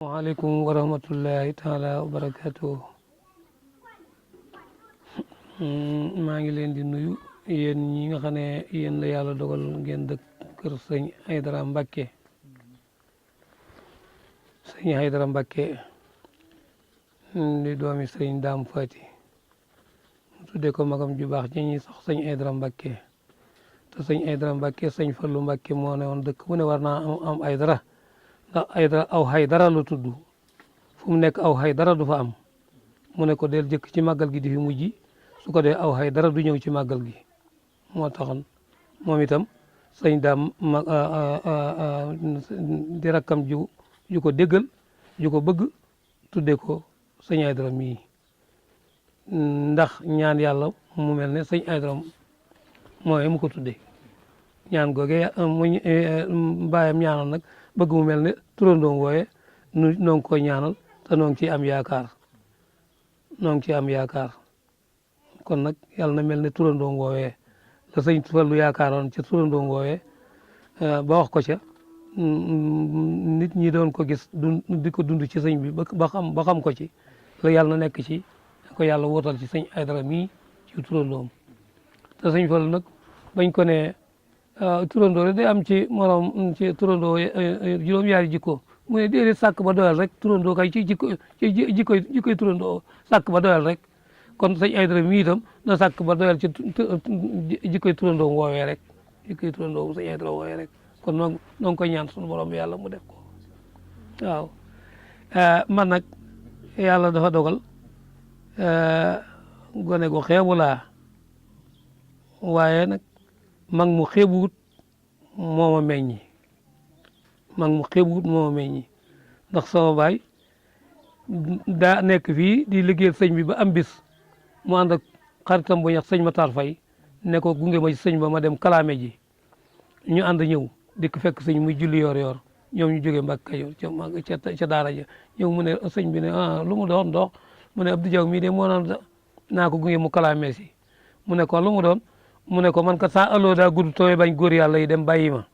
waaleykum wa rahmatullahi taala wa barakatuh. maa ngi leen di nuyu yéen ñi nga xam ne yéen la yàlla dogal ngeen dëkk kër sëñ Aydara Mbàkke sëñ Aydara Mbàkke di doomi sëñ Daam Faati mu tudde ko magam ju baax ci ñi sax sëñ Aydara Mbàkke te sëñ Aydara Mbàkke sëñ Fallu Mbàkke moo ne woon dëkk bu ne war naa am Aydara ndax Aydara aw Haydara la tudd fu mu nekk aw Haydara du fa am mu ne ko del jëkk ci màggal gi di fi mujj su ko dee aw Haydara du ñëw ci màggal gi moo taxoon moom itam sëñ Daam di rakkam ju ko déggal ju ko bëgg tudde ko sëñ Aydara mii ndax ñaan yàlla mu mel ne sëñ Aydara mooy mu ko tudde ñaan googe mu bàyyam ñaanal nag bëgg mu mel ne turandoom wooye noo ngi koy ñaanal te noo ngi ciy am yaakaar kon nag yàlla na mel ne turandoom woowee la sëñ Fallu yaakaaroon ca turandoom woowee ba wax ko ca nit ñi doon ko gis di ko dund ci sëñ bi ba xam ko ci la yàlla na nekk ci ko yàlla wootal ci sëñ Aydara mii ci turandoom te sëñ Fallu nag bañ ko ne turandoo day am ci morom ci turandoo juróom-yaari jikko mu ne déedéet sàkk ba doyal rek turandoo kay ci jikkoy turandoo sàkk ba doyal rek kon sëñ Aydara mi itam na sàkk ba doyal ci jikkoy turandoo woowee rek jikkoy turandoo sëñ Aydara woowee rek kon noo ngi koy ñaan sunu borom yàlla mu def ko waaw man nag yàlla dafa dogal gone gu xeebu laa waaye nag mag mu xeebuwut moo ma meññi ndax sama baay daa nekk fii di liggéeyal sëñ bi ba am bis mu ànd ak xaritam bu ñax sëñ Matar Fay ne ko gunge ma ci sëñ ba ma dem kalaame ji ñu ànd ñëw dikk fekk sëñ muy julli yor ñoom ñu jógee Mbàkke Kajoor ca daara ja ñëw mu ne sëñ bi ne lu mu doon dox mu ne Abdou Diaw mii de moo naan naa ko gunge mu kalaame si mu ne ko lu mu doon mu ne ko man kat saa aloo daa gudd tooy bañ góor yàlla yi dem bàyyi ma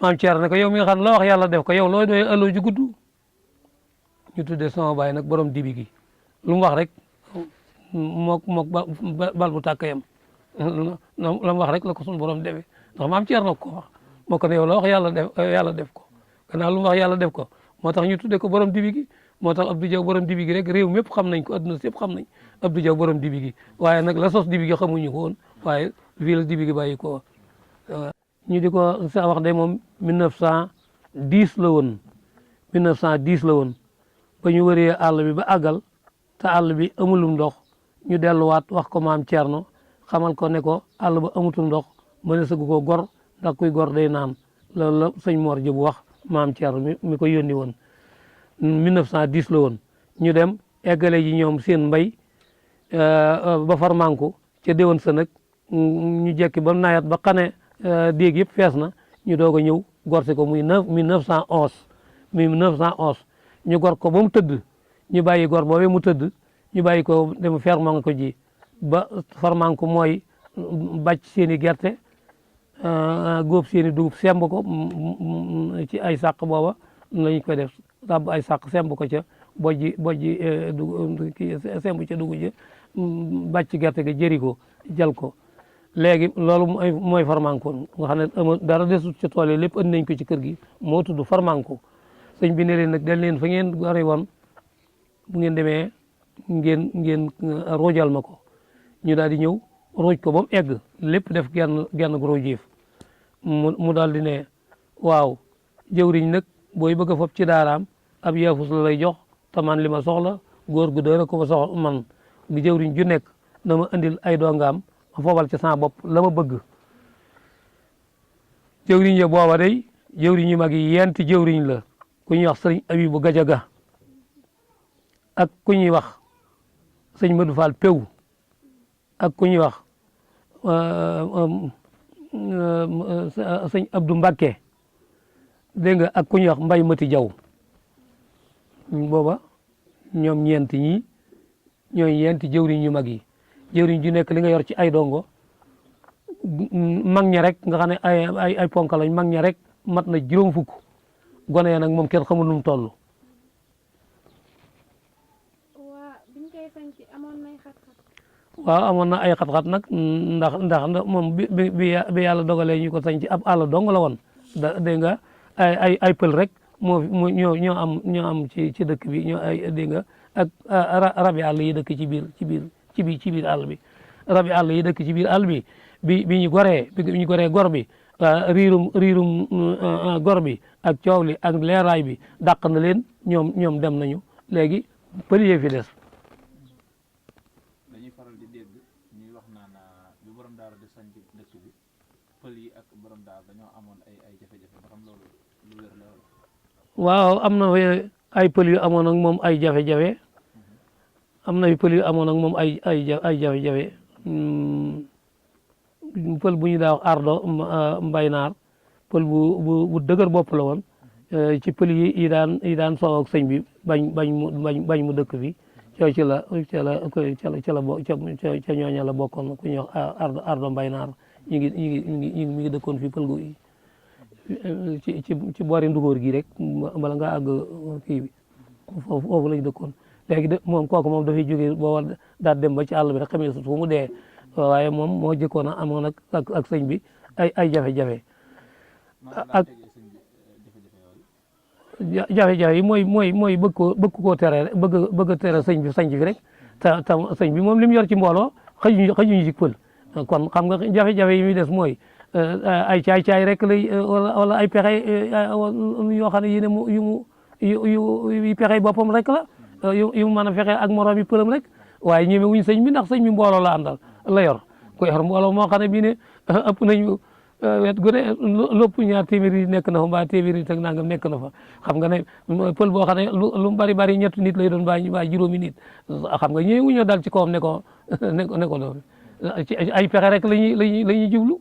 maam Thierno ne ko yow mi nga xam ne la wax yàlla def ko yow looy doy aloo ju gudd ñu tuddee sama baay nag borom dibi gi lu mu wax rek mook bal bu tàkk yam la mu wax rek la ko suñu borom defee ndax maam Thierno ko wax moo ko ne yow la wax yàlla def ko gannaaw lu mu wax yàlla def ko moo tax ñu tuddee ko borom dibi gi moo tax Abdou Diaw borom dibi gi rek réew mépp xam nañ ko adduna sépp xam nañ Abdou Diaw borom dibi gi waaye nag la sos dibi gi xamuñu ko woon waaye fii la dibi gi bàyyi ko ñu di ko sa wax de moom 1910 la woon 1910 la woon ba ñu wëree àll bi ba àggal te àll bi amulum ndox ñu delluwaat wax ko maam Thierno xamal ko ne ko àll ba amutul ndox mën a sëgg ko gor ndax kuy gor day naan loolu la sëñ Mor Jëbu wax maam Thierno mi ko yónni woon 1910 la woon ñu dem eggale ji ñoom seen mbay ba farmanku ca déwén sa nag ñu jekki ba nawet ba xane déeg yëpp fees na ñu doog a ñëw gorsi ko muy 1911 ñu gor ko ba mu tëdd ñu bàyyi gor boobee mu tëdd ñu bàyyi ko dem ferman ko ji ba farmanku mooy bàcc seen i gerte góob seen i dugub semb ko ci ay sàq booba lañ koy def ràbb ay sàq semb ko ca bojji dugub kii semb ca dugub ja bàcc gerte ga jëri ko jal ko léegi loolu mooy farmanko nga xam ne dara desut ca tool yi lépp andi nañ ko ci kër gi moo tudd farmanko sëñ bi ne leen nag del leen fa ngeen gore woon bu ngeen demee ngeen roojal ma ko ñu daal di ñëw rooj ko ba mu egg lépp def genn gu roojéef mu daal di ne waaw jëwriñ nag booy bëgg a fob ci daaraam ab yaafus la lay jox te man li ma soxla góor gu dëra ko ma soxla man gi jëwriñ ju nekk na ma andil ay dongaam ma fobal ci sama bopp la ma bëgg jëwriñ ya booba day jëwriñ yu mag yi yenti jëwriñ la ku ñuy wax sëñ Abibu Gajaga ak ku ñuy wax sëñ Madou Fall Pew ak ku ñuy wax sëñ Abdou Mbakke dégg nga ak ku ñuy wax Mbay Mati Jaw booba ñoom ñeent ñi ñooy ñeenti jëwriñ yu mag yi jëwriñ ju nekk li nga yor ci ay dongo mag ña rek nga xam ne ay ponk lañ mag ña rek mat na juróom fukk gone ya nag moom kenn xamul nu mu toll waaw amoon na ay xat-xat nag ndax moom bi yàlla dogalee ñu ko sañ ci ab àll dong la woon dégg nga ay pël rek ñoo am ci dëkk bi ñoo ay dégg nga ak rabi àll yi dëkk ci biir àll bi rabi àll yi dëkk ci biir àll bi bi ñu goree gor bi riirum gor bi ak coow li ak leeraay bi dàq na leen ñoom dem nañu léegi pël yee fi des. dañuy faral di dégg ñuy wax naan bi borom daara di sañ ci dëkk bi pël yi ak borom daara dañoo amoon ay jafe-jafe ba xam loolu lu wér la. waaw am na ay pël yu amoon ak moom ay jafe-jafe am na pël yu amoon ak moom ay jafe-jafe pël bu ñu daa wax ardo mbay naar pël bu dëgër bopp la woon ci pël yi daan soow ak sëñ bi bañ mu dëkk fi coo ci la ñooña la bokkoon ku ñuy wax ardo mbay naar mi ngi dëkkoon fi pël gu ci boori ndugóor gi rek bala nga àgg kii bi foofu lañ dëkkoon léegi moom kooku moom dafay jógee boo daal dem ba ci àll bi rek xamee fu mu dee waaye moom moo jëkkoon a amoon ak sëñ bi ay jafe-jafe ak jafe-jafe yi mooy bëgg koo tere bëgg a tere sëñ bi sañ fi rek te sëñ bi moom li mu yor ci mbooloo xëjuñu ci pël kon xam nga jafe-jafe yi muy des mooy ay caay-caay rek lay wala ay pexe yoo xam ne yi ne yu pexe boppam rek la yu mën a fexe ak moroom yi pëlam rek waaye ñeme wuñ sëñ bi ndax sëñ bi mbooloo la àndal la yor ko yor mbooloo moo xam ne bii ne ëpp nañu wet gu ne lépp ñaar téeméeri nekk na fa mbaa téeméeri teg nangam nekk na fa xam nga ne pël boo xam ne lu bari ñetti nit lay doon mbaa juróomi nit xam nga ñëwee wuñu dal ci kawam ne ko loolu ay pexe rek la ñuy jublu